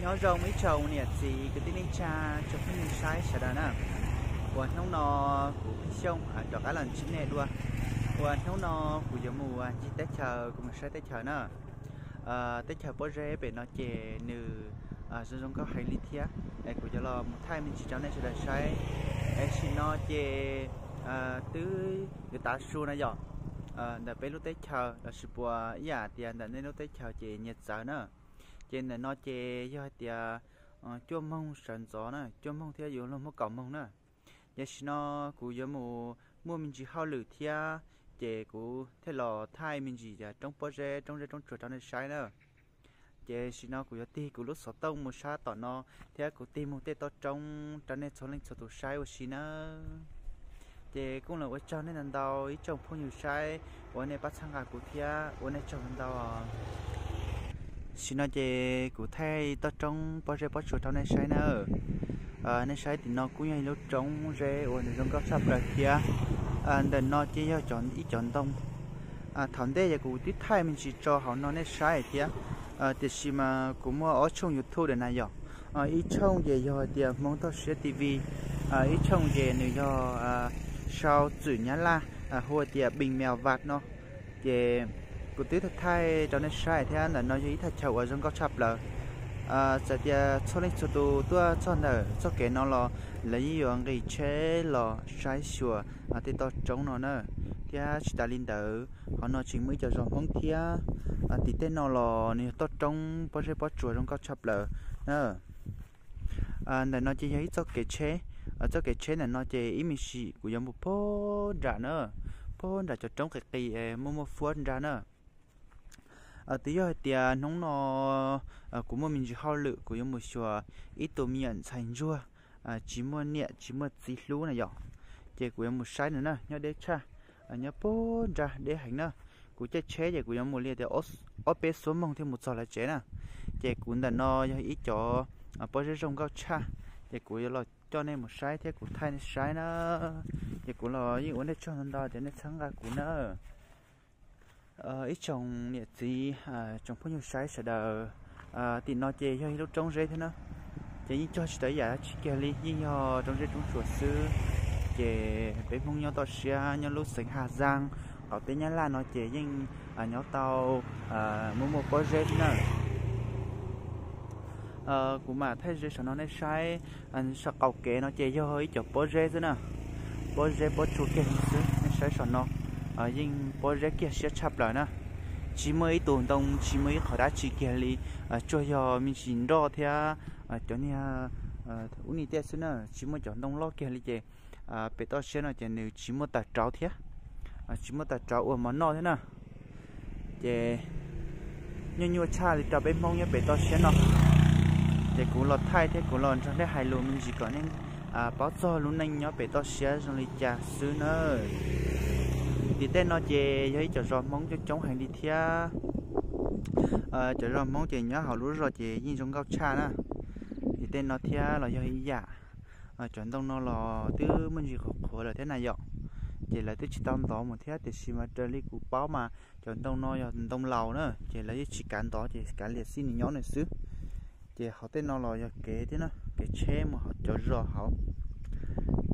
Nyob zoo ib tsoom niam txiv kwv tij neej tsa, tsoom phooj ywg saib sawv daws na. Uas hnub no kuv Pheej Xyooj rov qab los ntsib nej dua. Uas hnub no kuv yuav mus ncig teb chaws, kuv mus saib teb chaws na. Teb chaws pob zeb pem no ces nws zoo zoo nkauj heev li thiab. Es kuv yuav los mus thaij me ntsis rau nej sawv daws saib. Es tam sim no ces twb yuav tav su na yom. Ntawm peb lub teb chaws lossis puas ib yam tias ntawm nej lub teb chaws ces nyias txawv na. Ces ntawm no ces yog hais tias cuaj moog sawv ntxov na, cuaj moog thiab yuav luag muab kaum moog na. Tam sim no kuv yuav mus muaj me ntsis hauj lwm thiab, ces kuv thiaj los thaij me ntsis roob pob zeb, roob zeb roob tsuas rau nej saib na. Ces tam sim no kuv yuav tig kuv lub xov tooj mus sab tom no, thiab kuv tig mus tej toj roob rau nej txhua leej txhua tus saib ua si na. Ces kuj los ua tsaug nej ntau ntau ib tsoom phooj ywg saib uas nej pab txhawb nqa kuv thiab, ua nej tsaug ntau ntau. Tam sim no ces kuv thaij toj roob pob zeb pob tsuas rau nej saib na. Nej saib tim no kuj yog ib lub roob zeb uas nws zoo nkauj tshaj plaws thiab. Ntawm no ces yog ib cov ntoo. Thaum ntej ces kuv twb thaij me ntsis tso hauv no nej saib thiab. Tiam sis mas kuv muaj ob tshooj YouTube na yom. Ib tshooj ces yog hais tias Hmoob Toj Siab T V, ib tshooj ces nws yog sau txwm Nyab Laj hu tias Bình Mèo Vạc no. Ces kuv twb thaij thaij rau nej saib thiab, ntawm no yog ib thaj chaw uas zoo nkauj tshaj plaws. Txawm tias txhua leej txhua tus tuaj txog ntawm txoj kev no los lawv yeej yuav nqis tsheb los saib xyuas tej toj roob no na. Thiab tsis tas li ntawd, qhov no tseem muaj ib co zos Hmoob thiab. Tim tej no los nws yog toj roob pob zeb pob tsuas zoo nkauj tshaj plaws na. Ntawm no ces yog ib txoj kev tsheb. Txoj kev tsheb ntawm no ces ib me sim kuv yuav mus puag nram na, puag nram cov roob qis qis muaj muaj fuab nrag na. Twb yog hais tias hnub no kuv muaj me ntsis hauj lwm, kuv yuav mus xyuas ib tug me nyuam ntxhais ntsuag tsis muaj niam tsis muaj txiv hlub na yom. Ces kuv yuav mus saib nws na, nyob deb tshaj, nyob puag nrag deb heev na. Kuv caij tsheb ces kuv yuav mus li tias ob peb xuab moos thiaj mus txog lawv tsev na. Ces kuv ntawm no yog ib cov pob zeb zoo nkauj tshaj, ces kuv yuav los coj nej mus saib thiab kuv thaij nej saib na. Ces kuv los yeej ua nej tsaug ntau ntau tias nej txhawb nqa kuv na. Ib tsoom niam txiv, tsoom phooj ywg saib sawv daws, tim no ces yog ib lub roob zeb thiab na. Ces yeej cog tsis tau ib yam dab tsi kiag li, yeej yog roob zeb roob tsuas xwb. Ces peb Hmoob nyob toj siab nyob lub xeev Haj Zaaj, qaum teb Nyab Laj no ces yeej nyob tau muaj muaj pob zeb xwb na. Kuv mam thaij ze saum no nej saib, saum qaum kev no ces yog ib cov pob zeb xwb na. Pob zeb pob tsuas kiag xwb, nej saib saum no, yeej pob zeb kiag siab tshaj plaws na. Tsis muaj ib tug ntoo, tsis muaj ib qho dab tsi kiag li, tsuas yog me ntsis nroj thiab cov niag ub ni tej xwb na, tsis muaj cov ntoo loj kiag li ces pem toj siab no ces nws tsis muaj taws rauv thiab, tsis muaj taws rauv ua mov noj thiab na. Ces nyuaj nyuaj tshaj li rau peb Hmoob nyob pem toj siab no. Ces kuv los thaij thiab kuv los nrog nej hais lus me ntsis kom nej paub txog lub neej nyob pem toj siab zoo li cas xwb na. Tim tej no ces yog ib cov zos Hmoob coob coob heev li thiab. Cov zos Hmoob ces nyob hauv lub zos ces yeej zoo nkauj tshaj na. Tim tej no thiab los yog ib yam. Cov ntoo no los twb muaj ntsis qhuav qhuav lawm thiab na yom. Ces lawv twb tsis tau ntov mus thiab, tiam sis mas raws li kuv paub mas cov ntoo no yog ntoo laus na, ces lawv yeej tsis kav ntov, ces kav liam xij nws nyob nws xwb. Ces hauv tej no los yog kev thiab na, kev tsheb mus hauv cov zos hauv.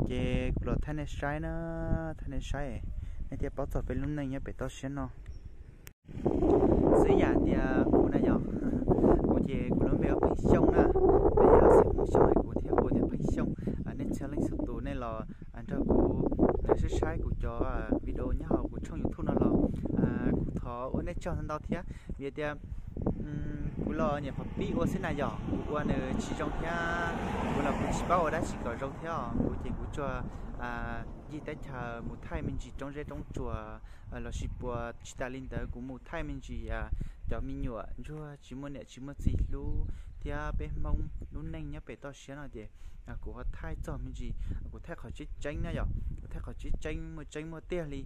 Ces kuv los thaij nej saib na, thaij nej saib, nej thiaj paub txog peb lub neej nyob pem toj siab no. Xwb yam tias kuv na yom, kuv ces kuv lub npe ua Pheej Xyooj na, peb yog xeem Hmoob Xyooj es kuv thiaj hu tias Pheej Xyooj. Nej txhua leej txhua tus nej los nrog kuv saib saib kuv cov video nyob hauv kuv tshooj YouTube no los kuv thov ua nej tsaug ntau ntau thiab, vim tias kuv los nyuam qhuav pib ua xwb na yom, kuv ua nws tsis zoo thiab, kuv los kuv tsis paub ua dab tsi kom zoo thiab os, kuv ces kuv tsuas ncig teb chaws mus thaij me ntsis roob zeb roob tsuas, lossis puas tsis tas li ntawd kuv mus thaij me ntsis cov me nyuam ntsuag tsis muaj niam tsis muaj txiv hlub thiab peb Hmoob lub neej nyob pem toj siab no ces kuv ho thaij txog me ntsis, kuv thaij qhov tseeb tseeb na yom, kuv thaij qhov tseeb tseeb muaj tseeb muaj tiag li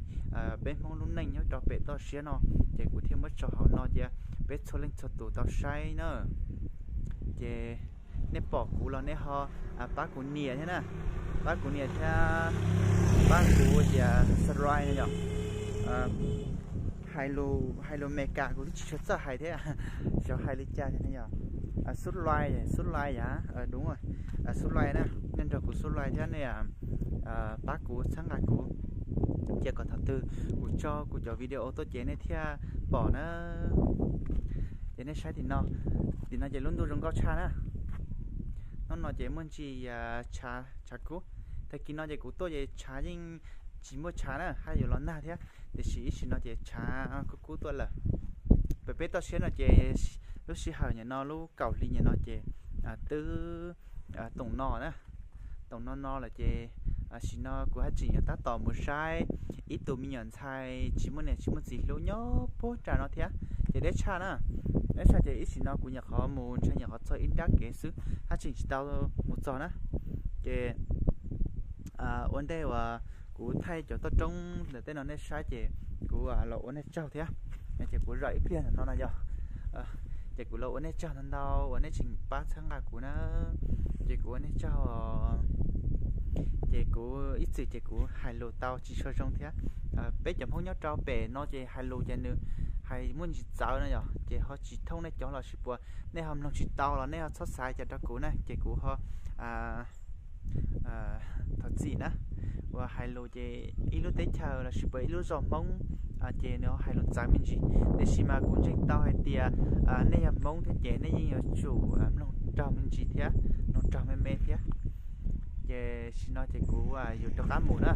peb Hmoob lub neej nyob rau pem toj siab no, ces kuv thiaj muab tso hauv no cia peb txhua leej txhua tus tau saib na. Ces nej pom kuv los nej ho pab kuv nias thiab na, pab kuv nias thiab pab kuv tias subscribe na yom. Hais lus, hais lus Meskas kuv twb tsis tshua txawj hais thiab, xyov hais li cas thiab na yom. Subscribe, subscribe yom, đúng rồi, subscribe na, nej nrog kuv subscribe thiab nej pab kuv txhawb nqa kuv, cia kom thaum twg kuv tso kuv cov video tuaj ces nej thiaj pom na. Ces nej saib tim no, tim no ces lub ntuj zoo nkauj tshaj na. Hnub no ces muaj ntsis tshav, tshav kub. Tag kis no ces kuv tuaj ces tshav yeej tsis muaj tshav na, haj yuav los nag thiab, tiam sis ib sim no ces tshav kub kub tuaj lawm. Pem peb toj siab no ces lub sij hawm nim no lub kaum hli nim no ces twb toom no na, toom no no lawm ces sim no kuv haj tseem yuav tab tom mus saib ib tug me nyuam ntxhais tsis muaj niam tsis muaj txiv hlub nyob puag nram no thiab. Ces deb tshaj na, deb tshaj ces ib sim no kuv nyuam qhuav mus ntshai nyuam qhuav txog ib nrab kev xwb, haj tseem tsis tau mus txog na. Ces ua ntej uas kuv thaij cov toj roob ntawm tej no nej saib ces kuv los ua nej tsaug thiab. Ces kuv zam ib pliag ntawm no no yog, ces kuv los ua nej tsaug ntau ntau uas nej tseem pab txhawb nqa kuv na. Ces kuv ua nej tsaug. Ces kuv ib txwm ces kuv hais lus tau tsis tshua zoo thiab. Peb cov Hmoob nyob rau pem no ces hais lus ces nws hais muaj ntsis txawv no yog ces ho tsis thooj nej cov los sis puas nej ho mloog tsis tau los nej ho txhob xav cas rau kuv na, ces kuv ho thov txim na. Uas hais lus ces ib lub teb chaws los sis puas ib lub zos Hmoob ces nws ho hais lus txawv me ntsis, tiam sis mas kuv ntseeg tau hais tias nej yog Hmoob thiab ces nej yeej yuav tsum mloog raug me ntsis thiab, mloog raug me me thiab. Ces sim no ces kuv yuav rov qab mus na,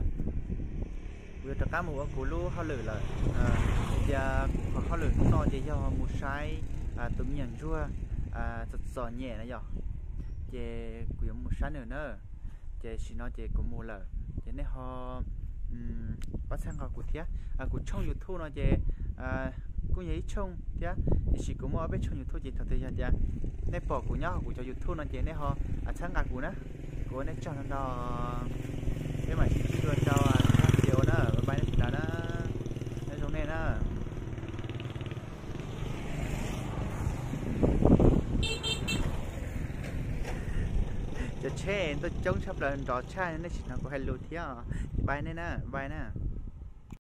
kuv yuav rov qab mus ua kuv lub hauj lwm lawm. Tias kuv qhov hauj lwm hnub no ces yog mus saib tus me nyuam ntsuag txom txom nyem na yog, ces kuv yuav mus saib nws na. Ces sim no ces kuv mus lawm ces nej ho pab txhawb nqa kuv thiab. Kuv tshooj YouTube no ces kuj yog ib tshooj thiab, tiam sis kuv muaj ob peb tshooj YouTube ces thaum twg yog tias nej pom kuv nyob hauv kuv cov YouTube no ces nej ho txhawb nqa kuv na. Kuv ua nej tsaug ntau ntau, peb mam sib ntsib dua rau video na, bye bye nej sawv daws na, nyob zoo nej na. Cov tsheb tuaj coob tshaj plaws nrov tshaj nej tsis hnov kuv hais lus thiab. Bye nej na, bye na.